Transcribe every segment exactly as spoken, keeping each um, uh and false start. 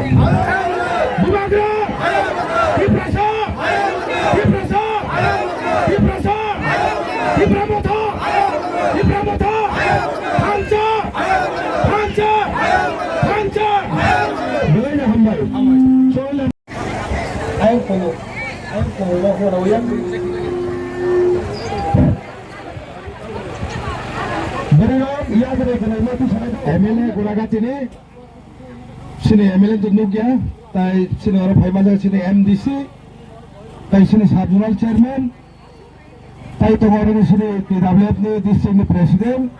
Bubagra! Tiprasa! Tiprasa! Tiprasa! Tipra Motha! Tipra Motha! Thansa! Thansa! Thansa! Belai hambai. Chole. Ayang kono. Ayang kono. Borok yagre gwnangma twi sanai. M L A Golaghati ni. Chini M L A to nukya, tai chini oro phaima jai chini M D C, tai chini sub zonal chairman, tai tongo oro chini T W F ni district ni president,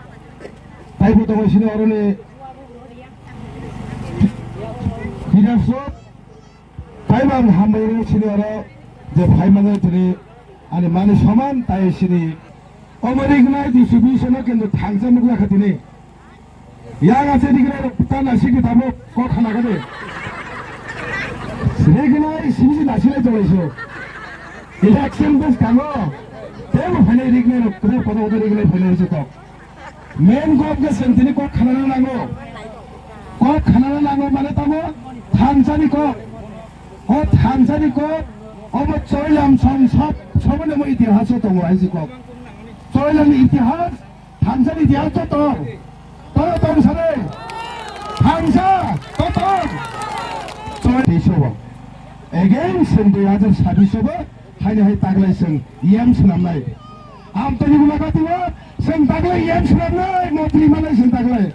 tai bo tongo chini oro ni leaders rok, tai bo ang hambai rw chini oro je phaima jai chini ani mani soman tai chini omo rignai distribution o kintu thangsa nukla kha tini. Yang ase dignai rok ta nasi ki tamo kok khana kade. Rignai sini si nasi lai jolai so. Election bus kango. Temo phane rignai rok kuda koda koda rignai phane se tok. Main kok ke sentini kok khana nango. Kok khana nango mane tamo thansani kok. O thansani kok obo Choilam song sob sobo nemo itihas o tongo aisi kok. Choilam ni itihas Thansa ni dial to tong. Toro tong sare. Thansa to tong. Choi tisobo. Again, sen dui hajar sabbish sobo. Haini hai taglai sen yam senamnai. Am to ni guna katiwa. Sen taglai yam senamnai. Motri manai sen taglai.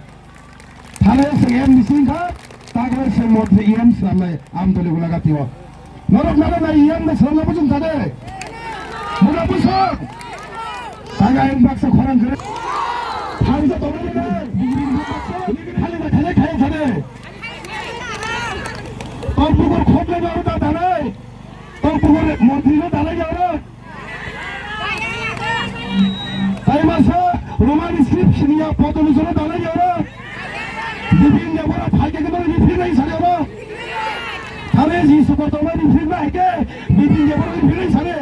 Thale se M D C kha, tagra se motri E M swnamnai Amdoli Golaghati o. Norok nana nai E M da swnamna bujung thade. Muna busok. Taga em baksa khorang kre. Thangsa tongmani kre. Khali na khali khai thade. Tor pukur khop le na uta thade. Tor pukur motri no thade ya ro. Taimasa Roman script siniya potolusoro dalai yoro. Bipin Debora phaike keno riphinai sare oro. Thane ji sukortoma riphinai ke Bipin Debora riphinai sare.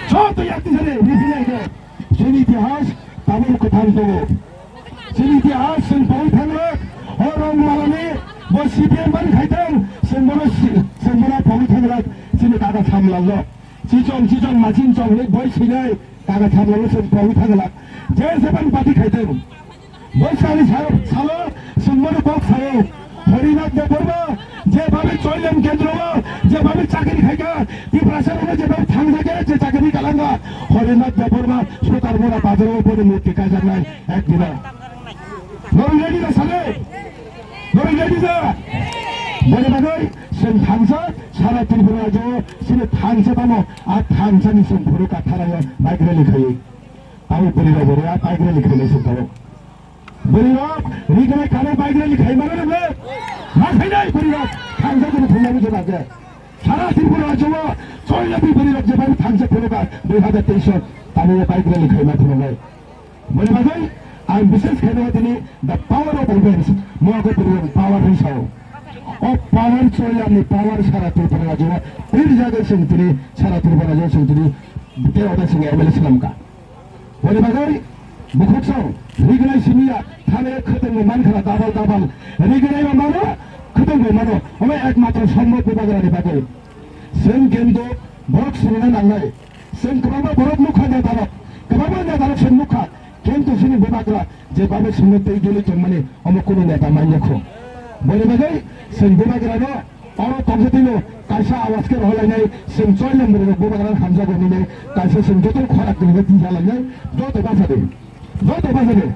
Joto yakti sare riphinai ke. Chini itihas tabuk kwthang tongo. Chini itihas chwng pogwi thanglak, o Rongmalani bo C P M ban khaitang, chwng bono si-, chwng bono pogwi thanglak, chini kaka samlalo. Chichong, chichong, machin chong, ni boi sinai, kaka samlalo chwng pogwi thanglak. Je seban party khaitang. Bo sani sa-, salo, chwng bono kok sayo. Harinath Debbarma, je babe Choilam kendro o, je babe chakri khaika, Tiprasa rokno je babe thangjak, je chakri kalanga, Harinath Debbarma, Sutar Mora bazar o boni murti kaijaknai. Ek dina. Norok ready da sale? Norok ready da? Boni bagwi chwng thansa sara Tripura rajyo chini thansa tamo, a thansa ni chwng phuru kathara yo bike rally khaiwi. Tamo bwrwi rok bwrwi a bike rally khainai chwng tamo. Bwrwi rok rignai kanai bike rally khaimani rok le ma khainai bwrwi rok thansa chini thumnani jora je. Sara Tripura rajyo o choi labi bwrwi rok je bai thansa phuru ba dui hazar teis o tamo bike rally khaima phuru nai. Boni bagwi ang bises khe no tini the power of revenge, mo ko purung power ri sao. O power Choilam ni power sara Tripura rajyo, pir jaga sing tini sara Tripura rajyo sing tini te oda sing M L A slam ka. Boni bagwi bukhuk song rignai simiya thane khwtwng bo man khana double double rignai bo mano khwtwng bo mano omo ekmatro sombhob bubagra ni bagwi. Sing kendo borok sinina nangnai. Chwng kwbangma borok nukha neta rok, kwbangma neta rok chwng nukha, kintu chini bubagra je babe chwngno tei duli tongmani omo kunu neta manya kho. Boni bagwi chwng bubagrano oro tongsa tino kaisa awaz khe rohorlainai, chwng Choilam bwrwi rok bubagrano hamjago hinwi kaisa chwng joto khorang kwrwngwi tisa lainai, joto bachadi, joto bachadi.